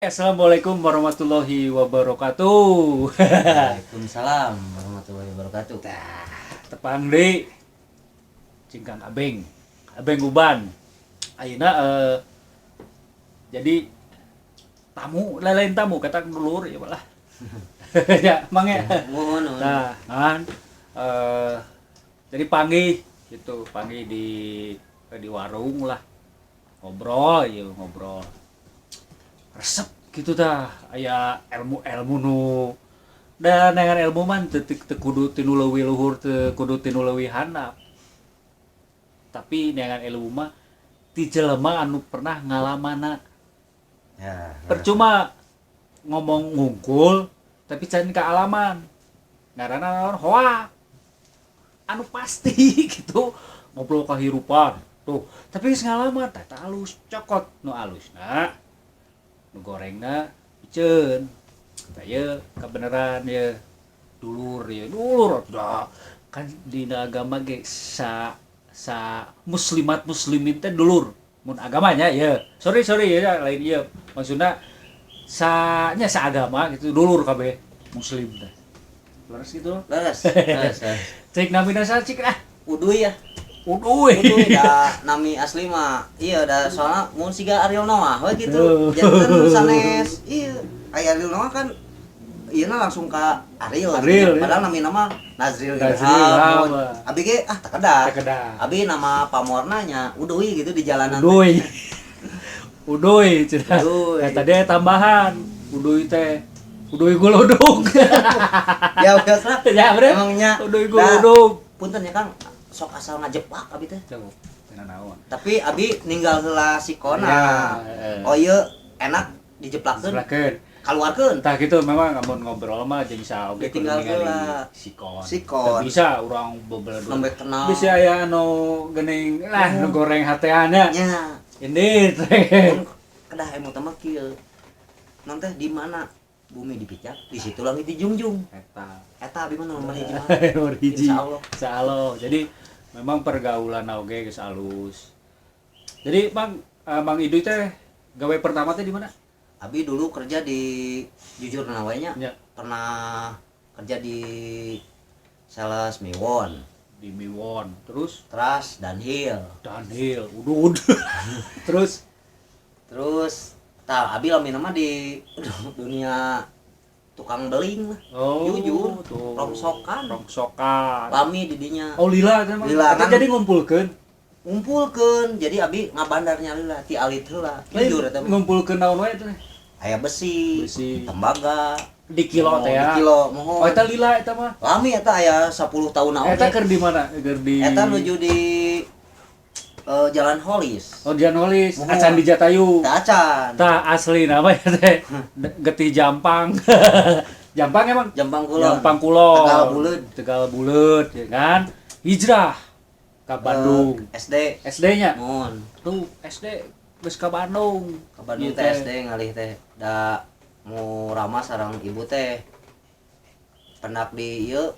Assalamualaikum warahmatullahi wabarakatuh. Waalaikumsalam warahmatullahi wabarakatuh. Tepang deui jeung Kang Abeng. Abeng Uban. Ayeuna jadi tamu, lain tamu kata dulur ya lah. Ya, Mang ya. Mohon, mohon. Nah, kan jadi panggih gitu, panggih di warung lah. Ngobrol ya, ngobrol. Resep gitu tah, aya ilmu-ilmu nu dan dengan ilmu mah teu kudu ti nu leuwih luhur, teu kudu ti nu leuwih handap. Tapi dengan ilmu mah ti jelema anu pernah ngalamana. Percuma ngomong ngungkul tapi can kaalaman. Ngaranna naon, hoak. Anu pasti gitu ngobrol kehidupan tuh, tapi geus ngalaman tah tah alus, cokot nu alusna, nu gorengna piceun. Tah, ieu kebenaran ye dulur, ye dulur dah kan dina agama ge sa sa muslimat muslimin teh dulur mun agamanya ya. Sorry, sorry ya, lain ieu maksudna, sa nya sa agama gitu, dulur kabeh muslim teh. Leres gitu. Leres, leres, leres. Cik, namina saha, cik, ah? Uduy ya. Uduy. Uduy da nami asli mah. Iya da, soalnya mun siga Ariel Noah we gitu. Tuh. Janten sanes. Iya, aya Ariel Noah kan iya langsung ke Ariel. Ariel, ya. Padahal nami nama Nazril Nazril Ilham. Ilham. Abi ge ah teu kedah. Teu kedah. Abi nama pamorna nya Uduy gitu di jalanan. Uduy. Uduy cenah. Uduy. Nah, tadi aya tambahan. Uduy teh. Uduy guludug. Ya biasa. Ya, bener. Emangnya Uduy guludug. Punten ya, Kang, sok asal ngajepak abi teh. Coba cenah naon. Tapi abi ninggal heula sikona. Ya, Oh iya, enak dijeplakeun. Jeplakeun. Kaluarkeun. Entah gitu, memang amun ngobrol mah jeung sa oge kudu Ditinggal ningali heula. sikon. Sikon. Teu bisa urang bebeledug. Nembe kenal. Bisa aya anu geuning lah nu goreng hateannya. Nya. Ini teh. Mun kedah emang teh mah kieu. Non teh di mana bumi dipijak, di situ langit dijunjung. Eta. Eta abi mah nomor hiji mah. Nomor hiji. Insyaallah. Insyaallah. Jadi memang pergaulan oge geus alus. Jadi Bang, Bang Iduy teh gawe pertama teh di mana? Abi dulu kerja di, jujur namanya, pernah kerja di sales Miwon, Di Miwon. Terus? Terus Dunhill. Dunhill, udud. Terus? Terus tah abi lami nama di dunia tukang beling lah. Oh, Jujur, tuh. Rongsokan. Rongsokan. Lami di dinya. Oh, lila teh mah. Lila, Eta kan. jadi ngumpulkeun. Ngumpulkeun. Jadi abi ngabandarnya lila ti alit heula. Jujur eta mah. Ngumpulkeun naon wae teh? Aya besi, Besi. Tembaga. Di kilo Oh, teh ya. di kilo, mohon. Oh, eta lila eta mah. Lami eta aya 10 tahun oge. Eta keur di mana? Keur di Eta nuju di Jalan Holis. Oh, Jalan Holis, Mohon. acan di Jatayu. Teu acan. Tah asli nama ya teh. Getih Jampang. Jampang emang? Jampang Kulon. Jampang Kulon. Tegal Buleud. Tegal Buleud, ya kan? Hijrah ke Bandung. SD. SD-nya? Mohon. Tuh, SD geus ka Bandung. Ke Bandung Ieu teh SD ngalih teh. Da mau ramah sareng ibu teh. Pendak di ieu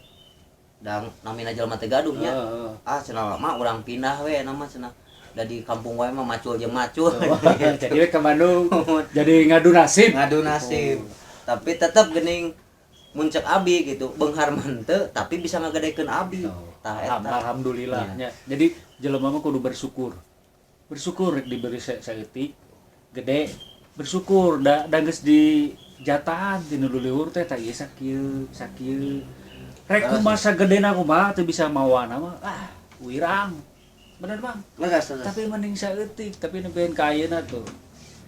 da namina jelema teh gaduh nya. Heeh. Ah cenah mah urang pindah we nama cenah. Da di kampung wae mah macul jeung macul. Oh, jadi we ke Bandung. Jadi ngadu nasib. Ngadu nasib. Tapi tetep geuning mun cek abi gitu, beunghar mah henteu tapi bisa ngagedekeun abi. Oh, Tah eta. Alhamdulillah Iya. nya. Jadi jelema mah kudu bersyukur. Bersyukur rek diberi saeutik gede, bersyukur da da geus di jatahan ti nu luluhur teh, tah ieu sakieu sakieu. Rek kumaha sagedena kumaha teu bisa mawana mah ah wirang. Bener, Bang? Leres, leres. Tapi mending saeutik tapi nepikeun ka ayeuna tuh.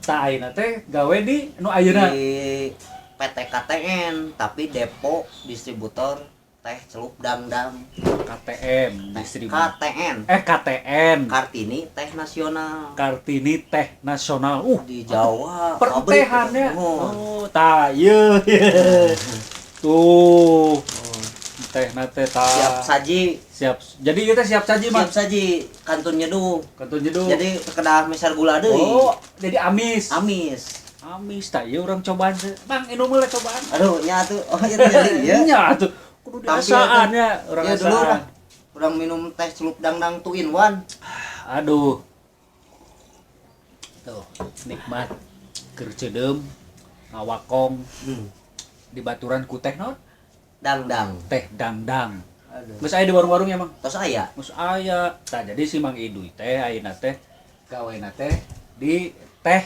Tah, ayeuna teh gawe di nu ayeuna? Di PT KTN, tapi depo distributor teh celup dangdang. KTM distributor. KTN. Eh, KTN. Kartini Teh Nasional. Kartini Teh Nasional. Di Jawa. Pertehannya. Pabrik. Oh. Oh, tah ieu. Tuh. Teh teh tah. Siap saji. Siap. Jadi ieu teh siap saji mah. Siap saji, kantun nyeduh. Kantun nyeduh. Jadi kedah meser gula deui. Oh, jadi amis. Amis. Amis tah ieu urang cobaan. Bang, inum heula cobaan. Aduh, nya atuh. Oh, iya jadi ieu. Nya atuh. Kudu Tampil diasaan tuh. nya, urang Ya dulu asaan. lah. Urang minum teh celup dangdang two in one. Aduh. Tuh, nikmat. Keur ceudeum. Ngawakong dibaturan ku teh naon? Dangdang. Teh dangdang. Aduh. Geus aya di warung-warung ya, Mang? Tos aya. Geus aya. Tah, jadi si Mang Iduy teh ayeuna teh gawena teh di teh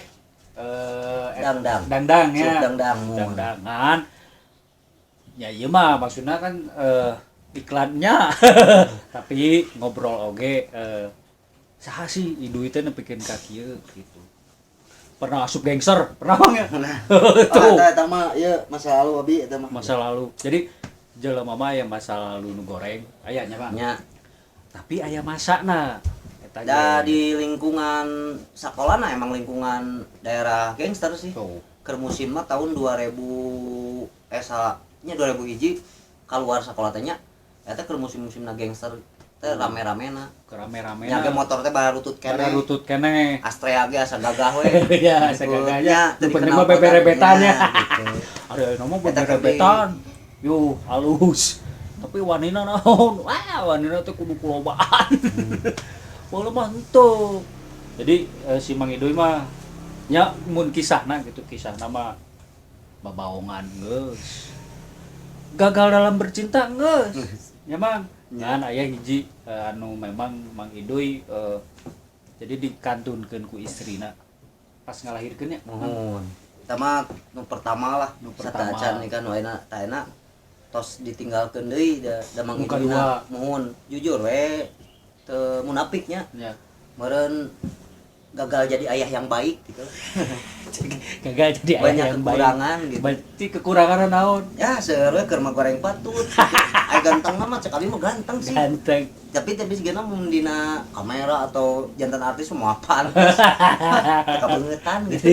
Dangdang. Dangdang ya. Sup dangdang, mun. Dangdangan. Ya ieu mah maksudnya kan iklannya. Tapi ngobrol oge saha sih Iduy teh nepikeun ka kieu gitu. Pernah asup gangster, pernah, Bang, ya? Nah. Tuh. Oh, eta eta mah ieu masa lalu abi eta mah. Masa lalu. Jadi jelema mah aya masa lalu nu goreng, aya nya, Bang. Nya. Tapi aya masana. Eta Da ge. di lingkungan sekolah nah emang lingkungan daerah gangster sih. Tuh. Keur musim mah tahun 2000 salah nya 2000 hiji keluar sekolah teh nya eta keur musim-musimna gangster teh rame-ramena. Kerame-ramena. Nya ge motor teh bararutut keneh. Bararutut keneh. Astrea ge asa gagah we. Ya, asa gagahnya. Nya, Nu teu penting dikenal mah beberebetan nya. gitu. Ada yang ngomong Eta beberebetan. Yuh, halus. Tapi wanina naon? Wah, wanina teh kudu kulobaan. Baheula mah henteu. Jadi si Mang Iduy mah nya mun kisahna gitu, kisahna mah babaongan geus. Gagal dalam bercinta geus. Ya, Mang. Ngan aya hiji anu memang Mang Iduy jadi dikantunkeun ku istrina pas ngalahirkeun nya. Muhun. Eta mah nu pertama lah. Nu pertama. Sateuacan nih kan nu ayeuna tah ayeuna tos ditinggalkeun deui da da Mang Nu Iduyna. kadua. Muhun, jujur we teu munafik nya. Ya. Meureun gagal jadi ayah yang baik gitu. Gagal jadi ayah Banyak yang baik. kekurangan gitu. Berarti kekurangan naon? Ya seueur we keur mah goreng patut gitu. Ai ganteng mah cek abi mah ganteng sih. Ganteng. Tapi sigana mun dina kamera atau jantan artis semua apaan. Kabeungetan gitu.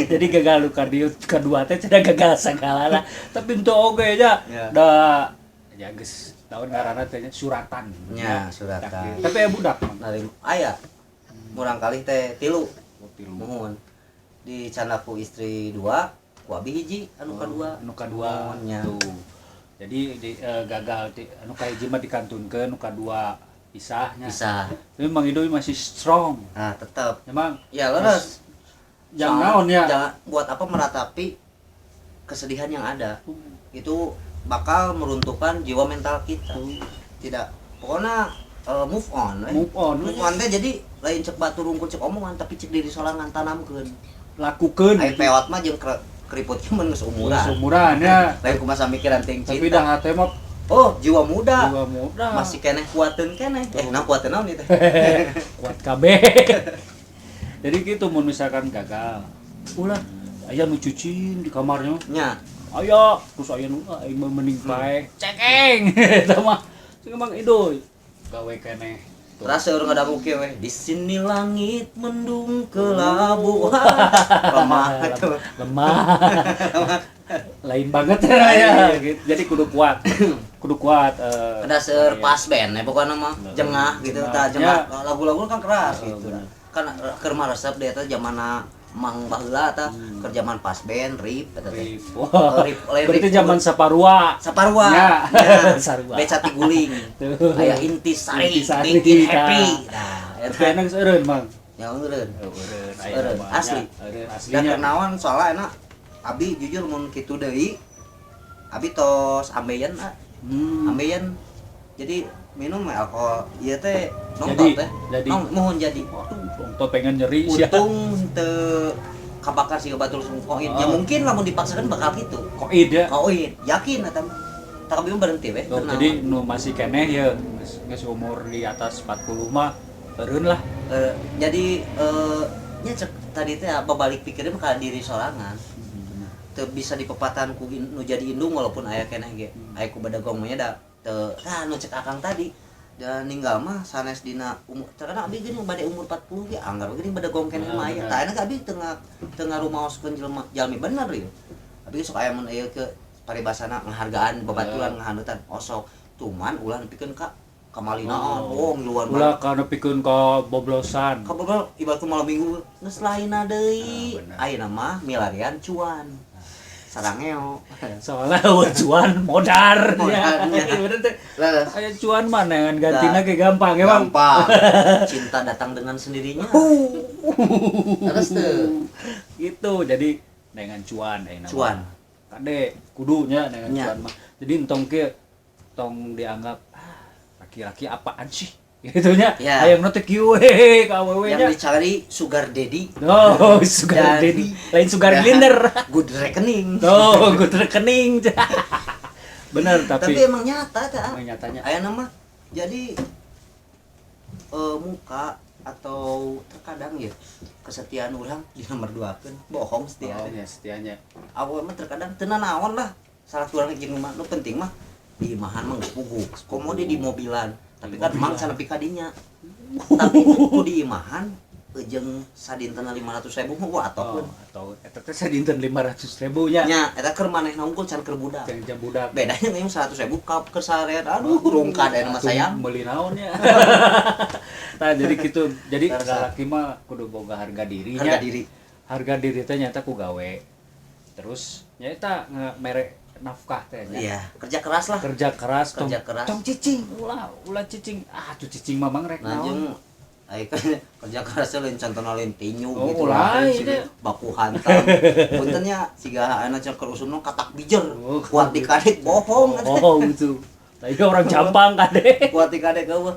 Jadi gagal lu kardio kedua teh cenah gagal sagalana. Tapi untuk oge nya Ya. da ya geus naon ngaranna teh nya suratan. Nya, suratan. Tapi aya budak, Mang. Narim aya. Murang kali teh tilu. Oh, tilu. Muhun. Di canaku istri dua, ku abi hiji anu kadua. Anu kadua. Muhun nya. Tuh. Jadi di, gagal di, anu kahiji mah dikantunkeun, nu kadua pisahnya. Bisa. Tapi Mang Iduy masih strong. Nah, tetep. Memang Ya leres. jangan naon ya. Jangan buat apa meratapi kesedihan yang ada. Itu bakal meruntuhkan jiwa mental kita. Tidak. Pokoknya move on we. Move on. Move on teh jadi lain cek batur rungkul cek omongan tapi cek diri sorangan tanamkeun. Lakukeun. Ai peot mah jeung keriput mun geus umuran. Umuran ya. Lain kumaha mikiran ting Tapi cinta. dah hate mah Oh, jiwa muda. jiwa muda. Masih keneh kuateun keneh. Nah kuateun naon ieu teh? Kuat kabeh. Jadi gitu mun misalkan gagal. Ulah aya nu cucing di kamarnya. Nya. Aya, terus aya nu aing mah mending paeh. Cekeng eta mah. Sing Mang Iduy gawe keneh. Tuh. Terus seueur ngadamu kieu we. Di sini langit mendung kelabu. Lemah itu. Lemah. Lain banget ya, ya. Gitu. Jadi kudu kuat. Kudu kuat Ada seueur ya. pas band ya pokoknya mah Bener. jengah gitu Jengah. tah jengah Ya. lagu-lagu kan keras Heeh, gitu. bener. Kan keur mah resep dia teh zamana Mang baheula tah keur zaman pas band rip eta teh. Rip. Oh, rip, lain Berarti rip. zaman Saparua. Saparua. Ya. Ya. Sarua. Beca tiguling. Tuh. Aya intisari, Intisari, bikin tah. happy. Nah, Tapi eta enak eureun, Mang. yang eureun. Eureun, aya Eureun, namanya. asli. Eureun Dan aslinya. kenaon soalnya enak abi jujur mun kitu deui abi tos ambeien ah. Ambeien. Jadi minum alkohol ieu teh nonton Jadi, teh. jadi. Mohon jadi. Waduh, nonton pengen nyeri sih. Untung teu kabakar sih batur langsung koin. Ya Oh. mungkin lamun dipaksakan bakal gitu. Koid ya. Koin, yakin eta mah. Tak abi mah berhenti we. Tuh, tenang. jadi nu masih keneh ya geus geus umur di atas 40 mah eureun lah. Jadi nya cek tadi teh apa balik pikirnya mah ka diri sorangan. Teu bisa dipepatan ku nu jadi indung walaupun aya keneh ge. Aya ku badagong mah nya da teu tah nu cek akang tadi. Dan ninggal mah sanes dina umur karena abi geuning bade umur 40 ge anggar geuning badagong keneh Nah, mah aya. bener. Tah ayeuna abi teu teu ngarumaoskeun jelema jalmi bener ieu. Abi sok aya mun ieu ke paribasana ngahargaan babaturan ngahaneutan osok. Cuman ulah nepikeun ka kamalinaan. Oh, ngiluan Ulah ka nepikeun ka boblosan. Kabobol ibarat malam minggu geus lainna deui. Ah, bener. Ayeuna mah milarian cuan. Sarangeo. Soalnya eueuh cuan modar. Modar, Ya. ya. Bener teh. Leres. Aya cuan mah neangan gantina ge gampang ya, Bang. Gampang. Cinta datang dengan sendirinya. Terus tuh. Gitu. Jadi Dengan cuan ayeuna. Cuan. Kade kudunya dengan Nya. cuan mah. Jadi entong kieu tong dianggap ah, laki-laki apaan sih gitu nya. Ya. Hayang teh kieu we ka awewe Yang nya. dicari sugar daddy. Oh, sugar daddy. Lain sugar glider. Good rekening. Oh, good rekening. Bener Tapi, tapi, emang nyata teh. Emang nyatanya. Aya nama jadi muka atau terkadang ya kesetiaan orang di nomor dua kan bohong setia. Oh, ya setianya. Awal mah terkadang teu naon lah salah kurang jeung mah nu penting mah di imahan mah geus puguh komo di mobilan tapi kan mang sana ka dinya tapi ku di imahan jeung sadintena 500.000 mah wah Oh, atokeun. atau eta teh sadinten 500.000 nya. Nya eta keur manehna unggul can keur budak. Jang jam budak. Bedanya ngayung 100.000 ka keur sarean aduh rungkad aya mah Atuh sayang. Meuli naon nya. Tah jadi gitu. Jadi Terus, lalaki mah kudu boga harga diri Harga nya. diri. Harga diri teh nyata ku gawe. Terus nyaeta mere nafkah teh nya. Iya, kerja keras lah. Kerja keras tong Kerja keras. tong cicing ulah ulah cicing ah tuh cicing mah mang rek Nah, naon. jeung ai kan kerja kerasnya lain contohna lain tinju Oh, gitu lain, lain deh. baku hantam. Punten nya siga ayeuna cenah keur usumna katak bijer. Oh, Kuat dikadek bohong. Oh, gitu. Tapi orang Jampang kade. Kuat dikadek eueuh.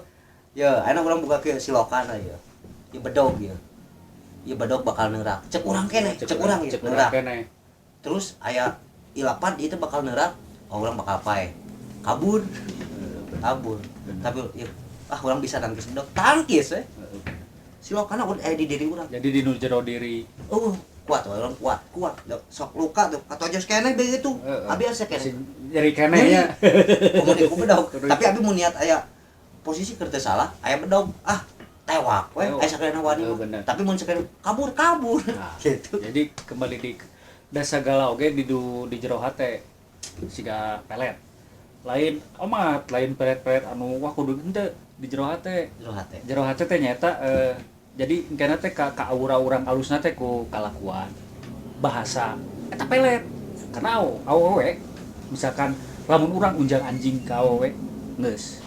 Ya, ayeuna urang buka ke silokan ya. Ya bedog ya. Ya bedog bakal neurak. Cek urang keneh, cek urang ya, cek urang neurak. keneh. Terus aya ilapan itu bakal neurak, oh urang bakal pae. Kabur. Kabur. Tapi ya, ah urang bisa tangkis bedog. Tangkis eh. Silokana udah aya di diri urang. Jadi di nu jero diri. Oh, kuat urang kuat, kuat. Sok luka tuh. Katojos keneh begitu. Heeh. Abi asa keneh. Nyeri keneh nya. Komo di ku bedog. Tapi abi mun niat aya posisi keur teu salah, aya bedog. Ah, tewak we, Tewak. aya sakalana wani Heeh, mah. bener. Tapi mun sakali kabur kabur. Nah, Gitu. Jadi kembali di da sagala oge di du, di jero hate siga pelet. Lain omat, lain pelet-pelet anu wah kudu henteu di jero hate. Jero hate. Jero hate teh nyaeta jadi engkena teh ka aura urang alusna teh ku kalakuan bahasa eta pelet. Karena awewe misalkan lamun urang unjang anjing ka awewe geus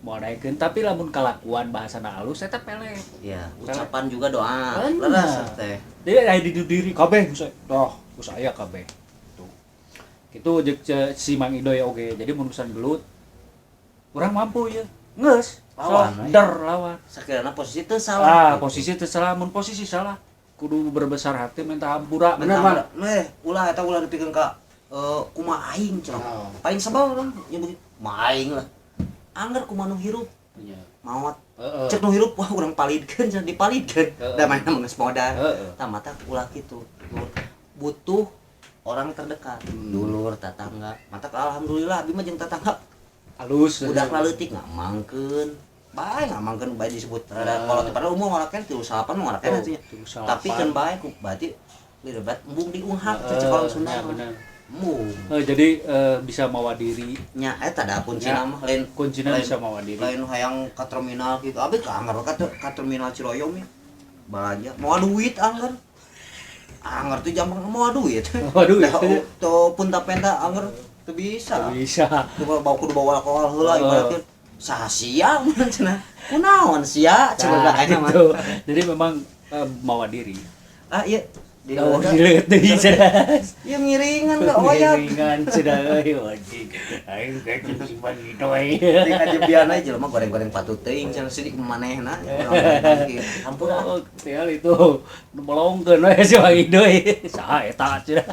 moal daekeun tapi lamun kalakuan bahasana alus eta pelet. Ya, ucapan juga doa. Bener. Leres teh. Jadi aya di diri kabeh geus toh geus aya kabeh. Tuh. Kitu jeung si Mang Idoy oge. Jadi mun urusan gelut urang mampu ya. Geus, Lawan, so, we. der lawan. Sakirana posisi teu salah. Ah, Gitu. posisi teu salah, mun posisi salah kudu berbesar hati minta hampura. Bener, Bener, Mang. Eh, ulah eta ulah dipikeun ka kumaha aing cenah. Oh. Paling sebel urang nyebut kumaha aing lah. Angger kumaha nu hirup Iya. maot. Heeh. Cek nu hirup wah urang palidkeun cenah dipalidkeun. Heeh. Da mana mah geus modal. Heeh. Tah mata ulah kitu. Butuh orang terdekat, dulur, tetangga. Mata alhamdulillah abi mah jeung tetangga Alus. budak leutik ngamangkeun. Bae ngamangkeun bae disebut rada Ah. kolot padahal umur ngora keneh 38 mah ngora keneh Oh, atuh nya. 38. Tapi keun bae ku berarti lebat embung diunghak teh Heeh, cek orang Sunda ya, mah. bener. Embung. Jadi bisa mawa diri. Nya eta da kuncina Ya. mah lain Kuncina lain- bisa mawa diri. Lain hayang ka terminal gitu. Abi ka anggar ka terminal Ciroyom ya. Balanja mau duit anggar. Anggar tuh jam mau duit. Mawa duit. Nah, tuh punta penta anggar teu bisa. Bisa. Tuh bawa kudu bawa alkohol heula Heeh. ibaratkeun saha sia mun cenah. Kunaon sia cenah Nah, ayeuna mah. gitu. Jadi memang mawa diri. Ah iya. Di Oh, dileut deui cenah. Iya ngiringan ka oyak. Ngiringan cenah euy anjing. Aing teh jeung si Mang Idoy. Di kajebian aja jelema goreng-goreng patut teuing cenah sidik manehna. Ampun ah. Oh, tinggal itu nu melongkeun we si Mang Idoy. Saha eta cenah.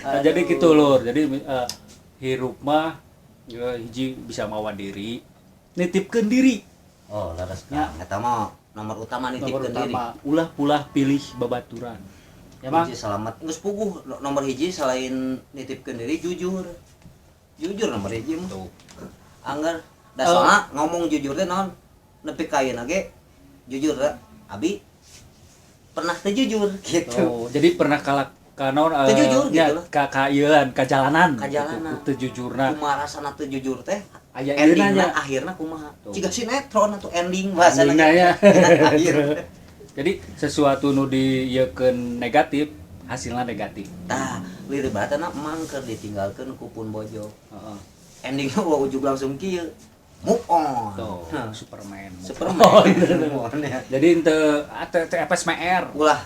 Nah, jadi gitu lur. Jadi hirup mah ya, hiji bisa mawa diri, nitipkeun diri. Oh, leres Ya. Kang. Eta mah nomor utama Nomor nitipkeun diri. utama ulah pulah pilih babaturan. Ya, Mang. Hiji selamat geus puguh nomor hiji selain nitipkeun diri jujur. Jujur nomor hiji mah. Tuh. Angger da Oh. soalna ngomong jujur teh naon nepi ka ayeuna ge jujur da abi pernah teu jujur gitu. Oh, jadi pernah kalah ka naon Teu jujur nya, gitu lah. ka ieuan, ka jalanan. Ka jalanan. Gitu, teu jujurna. Kumaha rasana teu jujur teh Aya ieuna nya. endingna akhirna kumaha. Tuh. Ciga sinetron atau ending bahasana Endingna ge. ya. Akhir. Jadi sesuatu nu diieukeun negatif, hasilnya negatif. Tah, lieur batana emang keur ditinggalkeun ku pun bojo. Heeh. Endingna ulah ujug langsung kieu. Move on. Tuh, Hah. Superman. Move Superman. on. Move on ya. Jadi ente teu FSMR. Ulah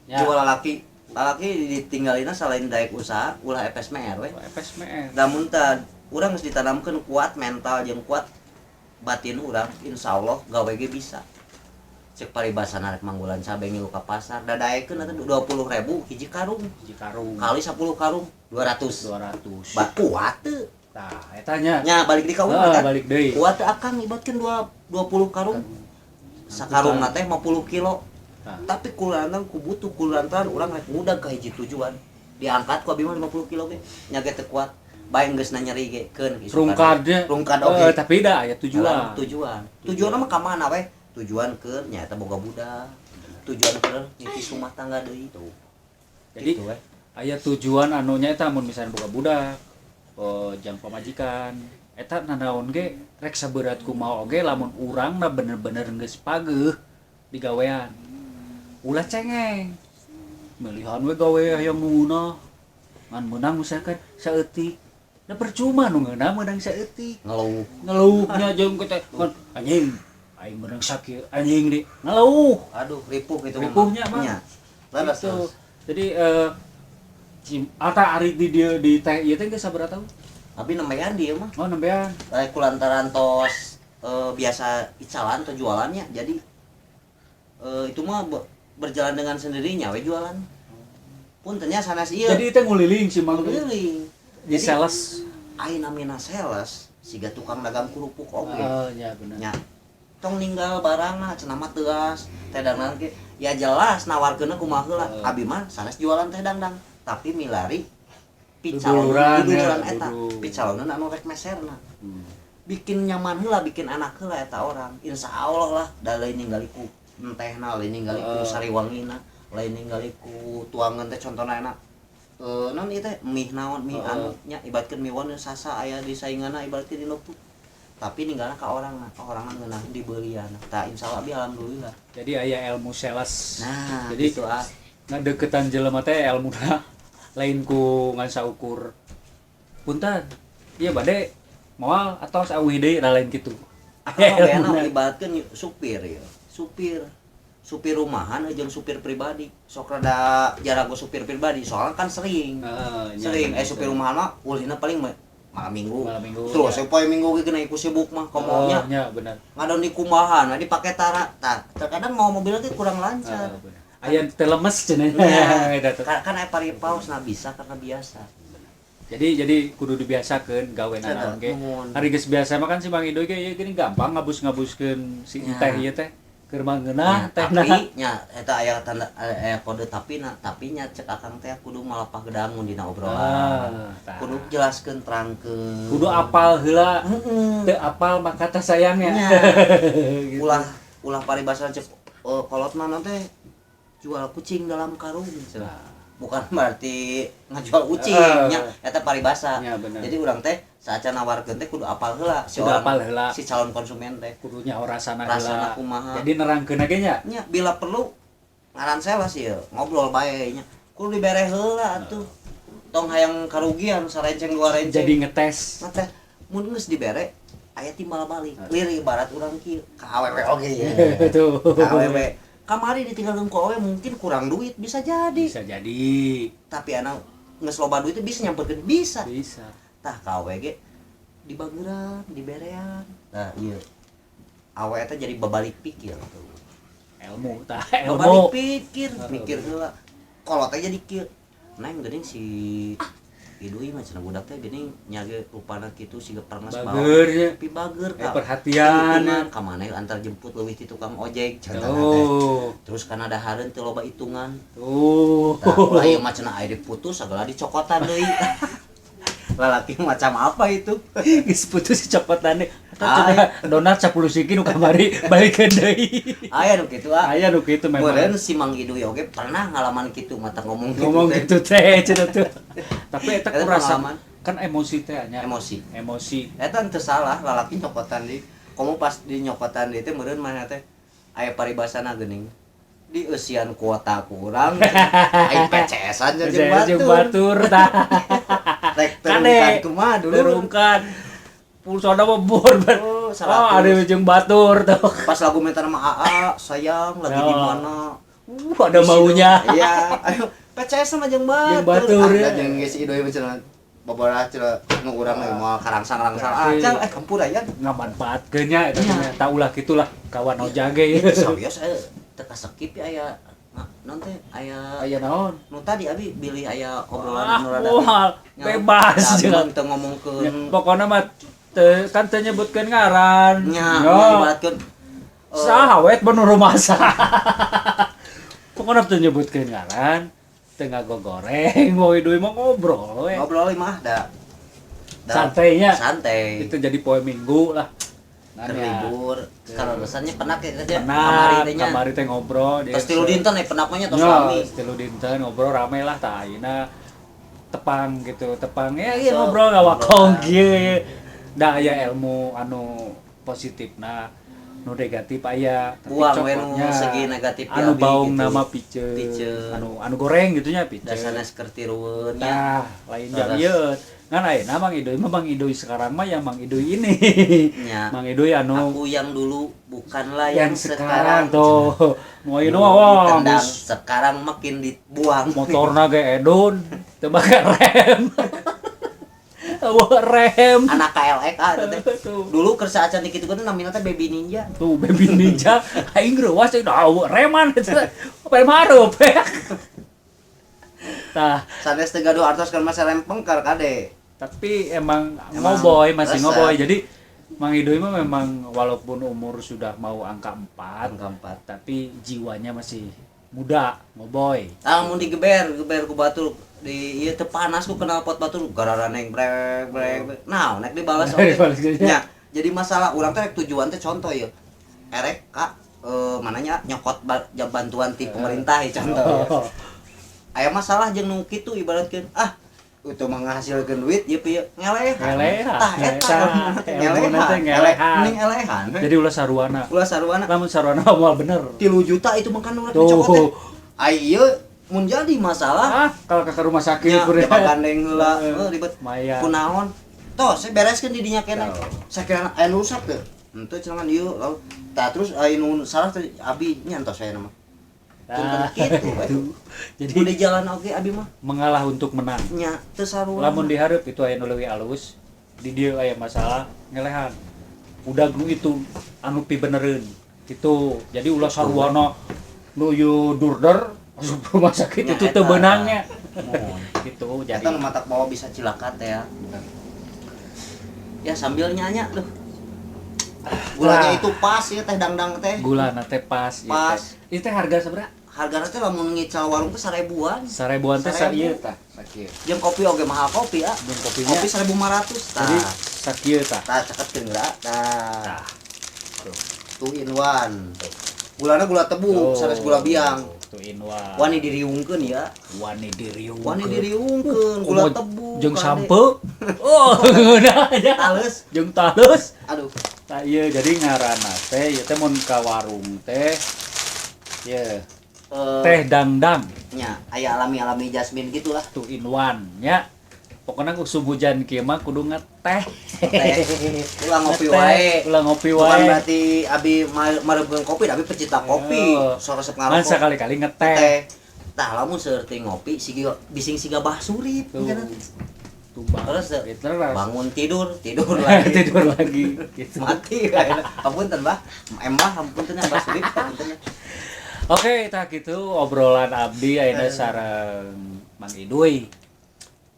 Ya. jual laki Lalaki ditinggalina selain daek usaha ulah FSMR we. FSMR. Lamun tah urang geus ditanamkeun kuat mental jeung kuat batin urang, insyaallah gawe ge bisa. Cek paribasana rek manggulan cabe ngilu ka pasar, da daekeun atuh 20.000 hiji karung. Hiji karung. Kali 10 karung 200. 200. Ba kuat teu. Tah, eta nya. Nya balik di ka urang Heeh, kan. balik deui. Kuat teu akang ibatkeun 20 karung. Sakarungna teh 50 kilo. Tah. Tapi kulantaran ku butuh kulantaran urang rek ngudag ka hiji tujuan. Diangkat ku abi mah 50 kilo ge. Nya ge teu kuat. Bae geus nyeri ge keun isukan. Rungkadnya. Rungkad oge. Tapi da aya tujuan. Tujuan. Tujuan mah ka mana we? Tujuan ke nyaeta boga budak. Tujuan ke ngisi rumah tangga deui. Tuh. Jadi Gitu we. Aya tujuan anu nya eta mun misalnya boga budak, oh, jang pamajikan. Eta nanaon ge rek saberat kumaha oge lamun urangna bener-bener geus pageuh digawean. Ulah cengeng. Melihan we gawe hayang ngeunah. Ngan meunang misalkan saeutik. Da percuma nu ngeunah meunang saeutik. Ngeluh. Ngeluhnya jeung kita kan anjing aing meunang sakieu anjing di ngeluh. Aduh, ripuh gitu mah. Ripuhnya mah. Nya. Leres, Gitu. leres. Jadi ata ari di dieu di teh ieu teh geus sabaraha tahun? Abi nembean dia mah. Oh, nembean. Rek kulantaran tos biasa icalan atau jualannya. Jadi itu mah berjalan dengan sendirinya we jualan. Puntennya sanes ieu. Jadi teh nguliling si Mang teh. Keliling. Di sales. Ai namina sales siga tukang dagang kerupuk oge. Oh, ya bener. Nya. Tong ninggal barangna cenah mah teuas teh dangdang ge. Ya jelas nawarkeunna kumaha heula. Heeh. Abi mah sanes jualan teh dangdang, tapi milari Duduluran, duduluran ya, eta. dudul. Picalonan anu rek meserna. Hmm. Bikin nyaman heula, bikin enak heula eta orang. Insya Allah lah, da lain ningali ku entehna, lain ningali ku Heeh. sariwangina, lain ningali ku tuangan teh contohna enak. Eh, naon ieu teh mie naon mie Heeh. anu nya ibaratkeun mie wan sasa aya di sainganna ibaratkeun di leupuh. Tapi ninggalna ka orangna, ka orangna ngeunah dibeulian. Tah insyaallah abi alhamdulillah. Jadi aya ilmu sales. Nah, Jadi gitu ah. ngadeukeutan jelema teh elmuna lain ku ngan saukur punten. Iya bade moal atau sauih deui lah lain kitu. Akang mah Elmuna. bena ibaratkeun supir ya. Supir. Supir rumahan jeung supir pribadi. Sok rada jarago supir pribadi soalnya kan sering. Heeh, nya, Sering bener, supir bener. rumahan mah ulina paling malam minggu. Malam minggu, Terus ya. ya poe minggu ge kena ikut sibuk mah Oh, komonya nya bener. ngadon di kumahan, nah dipake tara. Tah, terkadang mau mobilnya teh kurang lancar. Heeh, bener. Aya teu lemes cenah. Nah, Eta tuh. kan aya paripaos nah bisa karena biasa. Jadi kudu dibiasakeun gawe naon ge. Nuhun. Ari geus biasa mah kan si Mang Idoy ge ieu gini gampang ngabus-ngabuskeun si Ya. teh ieu teh. Keur mah ngeunah Ya, teh na. tapi nya eta aya tanda aya kode tapi na tapi nya cek akang teh kudu malapah gedang mun dina obrolan. Ah, tah. Kudu jelaskeun terangkeun. Kudu apal heula. Heeh. Teu apal maka teh sayangnya. Nya. Gitu. Ulah ulah paribasa cek kolot mah teh jual kucing dalam karung cenah. Nah. Bukan berarti ngajual kucing Eh. nya eta paribasa. Nya, bener. Jadi urang teh saacan nawarkeun teh kudu apal heula si Kudu orang- apal heula. si calon konsumen teh. Kudu nyaho rasana Rasana heula. kumaha. Jadi nerangkeun ge nya. Nya bila perlu ngaran sales ieu ngobrol bae nya. Kudu dibere heula atuh. Tong hayang karugian sarenceng dua renceng. Jadi ngetes. Nah teh mun geus dibere aya timbal balik. Lir ibarat urang kieu ka awewe oge ye. Tuh. Ka awewe. Kamari ditinggalkeun ku awewe mungkin kurang duit bisa jadi. Bisa jadi. Tapi anak geus loba duit teh bisa nyamperkeun bisa. Bisa. Tah ka awewe ge dibageran, diberean. Nah, ieu. Awewe teh jadi babalik pikir tuh. Ilmu tah Babalik ilmu. pikir, Heeh, mikir heula. Kolot teh jadi kieu. Neng geuning si Idui mah cenah budak teh geuning nya ge rupana kitu siga pernah Bager nya. tapi bager Eh, perhatian. Hitungan ka mana antar jemput leuwih ti tukang ojek contohna teh. Tuh. Terus kana dahareun teu loba hitungan. Tuh. Tah ulah ieu mah cenah aya diputus sagala dicokotan deui. Lalaki macam apa itu? Geus putus copotane. Atau Ah, cenah donat 10 siki nu kamari balikeun deui. Aya nu kitu ah. Aya nu kitu memang. Meureun si Mang Idui oge pernah ngalaman kitu mata ngomong kitu Ngomong teh. gitu teh cenah tuh. Tapi eta Eta kurasa pengalaman. kan emosi teh nya. Emosi. Emosi. Eta teu salah lalaki nyokotan di komo pas di nyokotan di teh meureun mana teh aya paribasana geuning di eusian kuota kurang ai PCS-an jeung Jeung batur batur tah. rek Kade. terungkan kumaha dulu Terungkan. Pulsana mah bor. Oh, Oh, 100. ada jeung batur tuh. Pas lagu minta nama AA sayang lagi di Oh. mana. Ada maunya. Iya, ayo PCS sama jeung batur. Jeung batur, ya. Ada jeung geus Idoy mah cenah babaraha cenah nu urang mah moal karangsang-rangsang. Ah, cal eh kampura ya. Ngamanfaatkeun nya eta teh nya. Tah ulah kitulah kawan ojang ge. Itu serius aya teu kasekip ya aya non teh aya Aya naon? nu tadi abi bilih aya obrolan Ah, anu rada moal bebas jeung jeung. teu ngomongkeun Pokona mah teu kan teu nyebutkeun ngaran. nya Yo. ibaratkeun Saha we nu rumasa. Pokona teu nyebutkeun ngaran, teu ngagogoreng, mau Idoy mah ngobrol we. ngobrol mah da Santainya. santai Itu jadi poe Minggu lah. keur libur kalau rasanya penak ya kerja Penak, kamari teh nya kamari teh ngobrol. tos tilu dinten eh penak mah nya tos Ya, rame tilu dinten ngobrol rame lah tah ayeuna tepang gitu, tepang ya iya So, ngobrol ngawakong ngobrol. kieu. Da aya ilmu anu positifna, nu negatif aya, tapi Buang we nu cokotnya segi negatif ya, anu abi, baung gitu. nama piceun, Piceun. anu anu goreng gitu nya piceun. da sanes keur tirueun nya Tah, lain jam Terus. ieu. Ngan ayeuna Mang Idoy mah Mang Idoy sekarang mah ya Mang Idoy ini. Nya. Mang Idoy anu aku yang dulu bukanlah yang yang, sekarang tuh. Nu ayeuna Dulu mah wah, ditendang, geus sekarang makin dibuang motorna ge edun teu make rem. Eueuh rem. anak KLX ah eta teh. Tuh. Dulu kersa acan dikitu kan namina teh Baby Ninja. Tuh Baby Ninja aing reuas teh da eueuh reman eta. Rem hareup. Tah, Sanes teu gaduh artos kan masa rempengker kade. tapi emang, Emang ngoboy masih resep. ngoboy. Jadi Mang Idoy mah memang walaupun umur sudah mau angka 4, Angka 4. tapi jiwanya masih muda, ngoboy. Ah mun digeber, geber ku batur di ieu teu panas ku knalpot batur gararaneng brek brek. brek. Nah, nek dibalas oge. Dibalas gitu. Nya, jadi masalah urang teh rek tujuan teh contoh ieu. Erek ka mananya nyokot bantuan ti pemerintah ya contoh ya. Oh. Aya masalah jeung nu kitu ibaratkeun ah Itu mah ngahasilkeun duit. ieu pieu ngelehan. Ngelehan. Tah eta Ilmuna teh ngelehan. ngelehan. Mending elehan. Jadi ulah saruana. Ulah saruana Lamun saruana moal bener. 3 juta itu mah kan urang dicokot teh. Tuh. Ai ieu Mun jadi masalah Ah, kalau ke rumah sakit nya kuring. jaba gandeng heula Heeh. heuh ribet. Lumayan. Kunaon? Toh saya bereskeun di dinya keneh. sakira aya nu rusak teu? Henteu cenah ieu lalu tah terus aya nu salah teh abi nya entos saya mah. Nah, Punten kitu we. itu. Jadi Udah jalan oge abi mah mengalah untuk menang. nya teu sarua. Lamun dihareup itu aya nu leuwih alus, di dieu aya masalah ngelehan. Udah nu itu anu pibenereun gitu. Jadi ulah saruana nu ieu durder asup rumah sakit Nya itu teu eta. beunangnya. Mohon. Gitu jadi. Eta nu matak bawa bisa cilaka teh ya. Ya sambil nyanya tuh. Gulanya itu pas ya teh dangdang teh. Gulana teh pas ieu Pas. teh. Ieu teh harga sabaraha? Hargana teh lamun ngical warung teh 1000-an. Sarebuan teh Sarebu. sakieu tah. Sakieu. Jeung kopi oge mahal kopi ah. Jeung kopinya. Kopi 1500 tah. Jadi sakieu tah. Tah ceketkeun geura. Tah. Tah. Tuh. Two in one. Gulana gula tebu, Tuh. sanes gula biang. Two in one. Wani diriungkeun ya. Wani diriungkeun. Wani diriungkeun gula Komo tebu. jeung kade. sampe. Oh, ngeunah nya. Tales. Jeung tales. Aduh. Tah ieu jadi ngaranna teh ieu teh mun ka warung teh ye teh dangdang Nya, aya alami-alami jasmine gitulah. two in one nya. Pokoknya usum hujan kieu mah kudu ngeteh. Teh. Ulah ngopi Ngeteh, wae. Ulah ngopi Bukan wae. berarti abi marebeun kopi, abi pecinta kopi. Yo. So resep Ngan ngarokok. sekali-kali ngeteh. Teh. Tah lamun seueur ngopi siga bising siga bah surip. Tuh. Kan. Tuh bang. Terus, Gitu, terus. Bangun tidur, tidur lagi. Tidur lagi gitu. Mati kayaknya. Apunten, Bah. Emah apunten ya, Bah Surip, apunten. Oke, tah gitu obrolan abdi ayeuna sareng Mang Iduy.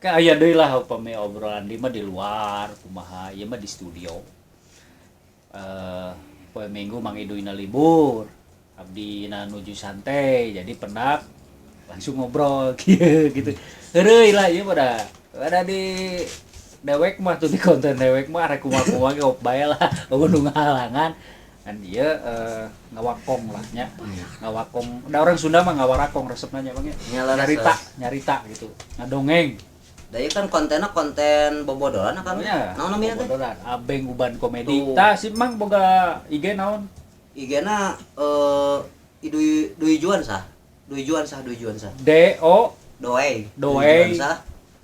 Ka aya deui lah upami obrolan di mah di luar, kumaha ieu mah di studio. Poe Minggu Mang Iduy na libur. Abdi na nuju santai, jadi pendak langsung ngobrol kieu gitu. Heureuy lah ieu pada pada di dewek mah tuh di konten dewek mah rek kumaha-kumaha ge bae lah, eueuh nu ngahalangan. Kan ieu ngawakong lah nya. Ngawakong. Da orang Sunda mah ngawarakong resepna nya Bang ya. Nya lah, Nyarita, resep. nyarita gitu. Ngadongeng. Da ieu kan kontenna konten bobodoran kan. Nya, Naon namina teh? bobodoran. Abeng Uban Komedi. Tuh. Tah si Mang boga IG naon? IG-na Idui Dui Juan sah. Dui Juan sah, Dui Juan sah. D O Doei. Doei. Juan sah.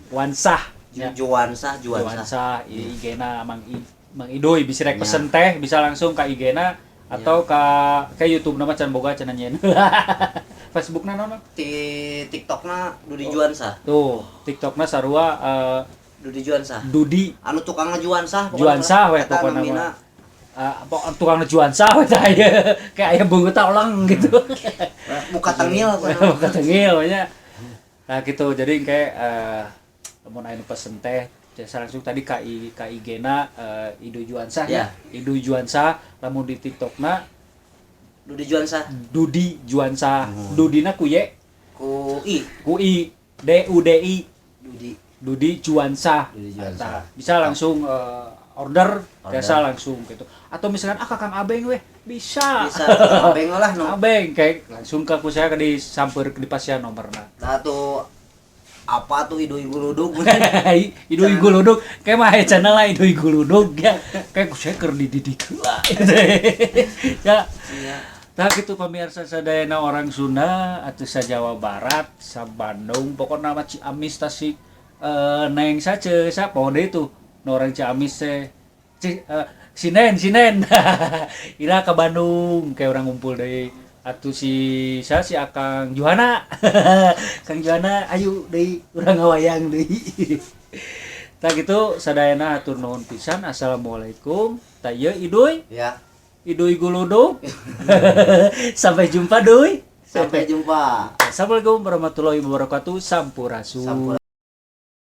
Wansah. Ya. Juan sah, Juan sah. Wansah IG-na Mang Mang Idoy bisa rek Ya. pesen teh bisa langsung ka IG-na atau ka YouTube nama can boga cenah nyeun. Facebookna naon, Bang? Di TikTokna Dudi Juansah. Tuh, TikTokna sarua Dudi Juansah. Dudi Anu tukang ngajuansah. Juansah we. Eta Pokona namina. mah. Tukang Juansah we tah aya. Kayak aya beungeut ulang gitu. Muka tengil pokona. Muka tengil nya. Nah gitu, jadi kayak lamun aya nu pesen teh jasa langsung tadi ka IG-na Idu Juansah ya. Idu Juansah, lamun di TikTokna Dudi Juansah. Dudi Juansah. Dudina ku Y, Ku I. Ku I, D U D I. Dudi. Dudi Juansah. Dudi Juansah. Nah, bisa langsung order, Order. biasa langsung gitu. Atau misalkan ah Kang Abeng weh, bisa. Bisa Abeng lah nu. Abeng kayak langsung ke aku saya ke disamper di pasian nomorna. Nah tuh apa tuh Idu Guludug. Idu Guludug, kayak mah aya channel lah Idu Guludug ya. Kayak saya keur dididik lah. Ya. Iya. Nah gitu pemirsa sadayana orang Sunda atau sa Jawa Barat, sa Bandung, pokoknya nama Ciamis, Tasik, neng saja, sa pokoknya itu nu orang Ciamis teh Sinen, Sinen. Ira ke Bandung kayak orang ngumpul deui atau si saya si Akang Juhana. Kang Juhana ayo deui urang ngawayang deui. Tah gitu sadayana hatur nuhun pisan. Assalamualaikum. Tah ieu Iduy. Ya. Iduy Guludug. Sampai jumpa, Duy. Sampai jumpa. Assalamualaikum warahmatullahi wabarakatuh. Sampurasun. Sampurasun.